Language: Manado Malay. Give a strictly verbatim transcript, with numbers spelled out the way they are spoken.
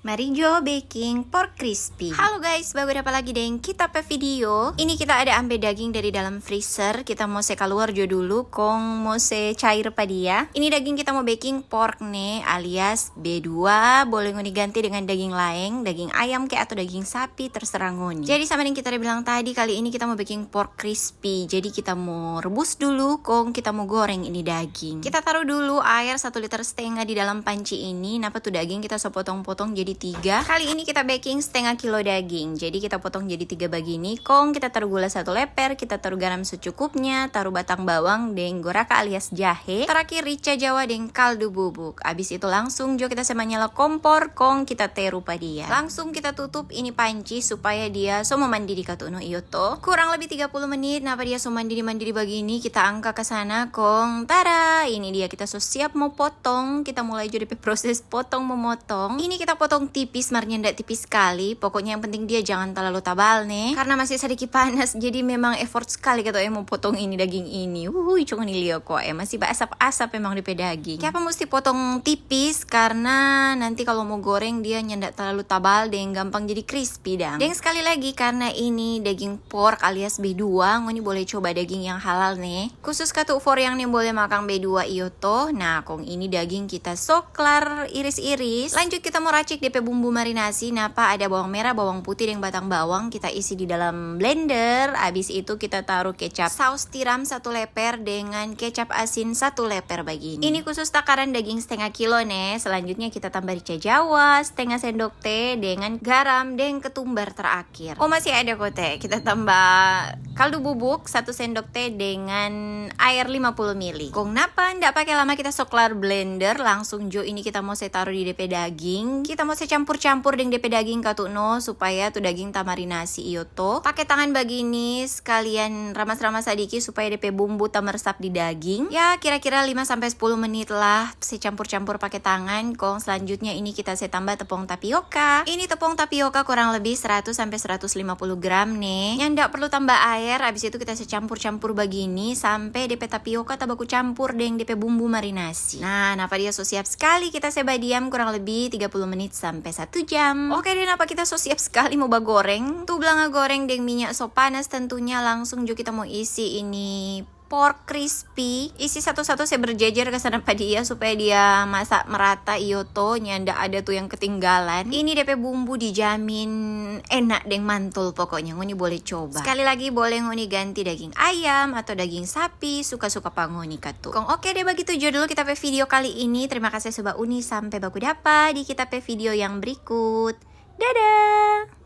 Mari jo beking pork crispy. Halo guys, baku dapa lagi deng kita pe video. Ini kita ada ambe daging dari dalam freezer. Kita mo se kaluar jo dulu, kong mo se cair pa dia. Ini daging kita mo beking pork ne, alias B dua. Boleh ngoni ganti dengan daging laeng, daging ayam ke atau daging sapi, terserah ngoni. Jadi sama deng kita ada bilang tadi, kali ini kita mo beking pork crispy. Jadi kita mo rebus dulu, kong kita mo goreng ini daging. Kita taru dulu aer satu liter stenga di dalam panci ini. Napa tu daging kita so potong-potong jadi tiga. Kali ini kita beking stenga kilo daging. Jadi kita potong jadi tiga bagini, kong kita taru gula satu leper, kita taru garam secukupnya, taru batang bawang deng goraka alias jahe. Terakhir rica jawa deng kaldu bubuk. Abis itu langsung jo kita se manyala kompor, kong kita teru pa dia. Langsung kita tutup ini panci supaya dia so mo mandidi katu no, iyo to. Kurang lebih tiga puluh menit, napa dia so mandidi-mandidi bagini, kita angka ka sana, kong tada, ini dia kita so siap mo potong. Kita mulai jo depe proses potong memotong. Ini kita potong tipis, mar nyanda tipis skali. Pokoknya yang penting dia jangan talalu tabal ne, karna masih sadiki panas, jadi memang effort skali katu e mo potong ini daging ini. Wuhui, co ngoni lia kwa e, masih baasap-asap memang depe daging. Kiapa musti potong tipis? Karna nanti kalo mo goreng dia nyanda talalu tabal deng gampang jadi crispy dang. Deng skali lagi, karna ini daging pork alias B dua, ngoni boleh coba daging yang halal ne. Khusus katu for yang nimbole makang B dua iyo to. Nah, kong ini daging kita so klar iris-iris. Lanjut kita mo racik depe bumbu marinasi. Napa ada bawang merah, bawang putih, deng batang bawang. Kita isi di dalam blender. Abis itu kita taru kecap saus tiram satu leper dengan kecap asin satu leper bagini. Ini khusus takaran daging stenga kilo ne. Selanjutnya kita tambah rica jawa, stenga sendok te, dengan garam deng ketumbar terakhir. Oh, masih ada kote. Kita tambah kaldu bubuk satu sendok te dengan aer lima puluh mili. Kong napa nda pake lama kita so klar blender, langsung jo ini kita mo se taru di depe daging. Kita mo se campur-campur deng depe daging katu no, supaya tu daging tamarinasi iyo to. Pake tangan bagini, skalian ramas-ramas sadiki supaya depe bumbu tameresap di daging. Ya, kira-kira lima sampe sepuluh menit lah. Se campur-campur pake tangan, kong selanjutnya ini kita se tambah tepung tapioka. Ini tepung tapioka kurang lebih seratus sampe seratus lima puluh gram ne. Nyanda perlu tambah aer, abis itu kita se campur-campur bagini sampe depe tapioka tabaku campur deng depe bumbu marinasi. Nah, napa dia so siap skali, kita se badiam kurang lebih tiga puluh menit sampe satu jam. Oke deh, napa kita so siap skali mo bagoreng. Tu blanga goreng deng minya so panas, tentunya langsung jo kita mo isi ini pork crispy. Isi satu-satu se berjejer ka sana pa dia supaya dia masak merata, iyo to, nyanda ada tu yang ketinggalan. Ini depe bumbu dijamin enak deng mantul, pokoknya ngoni boleh coba. Skali lagi, boleh ngoni ganti daging ayam atau daging sapi, suka-suka pa ngoni katu. Kong oke deh, bagitu jo dulu kita pe video kali ini. Terima kasih so bauni, sampe baku dapa di kita pe video yang berikut. Dadah!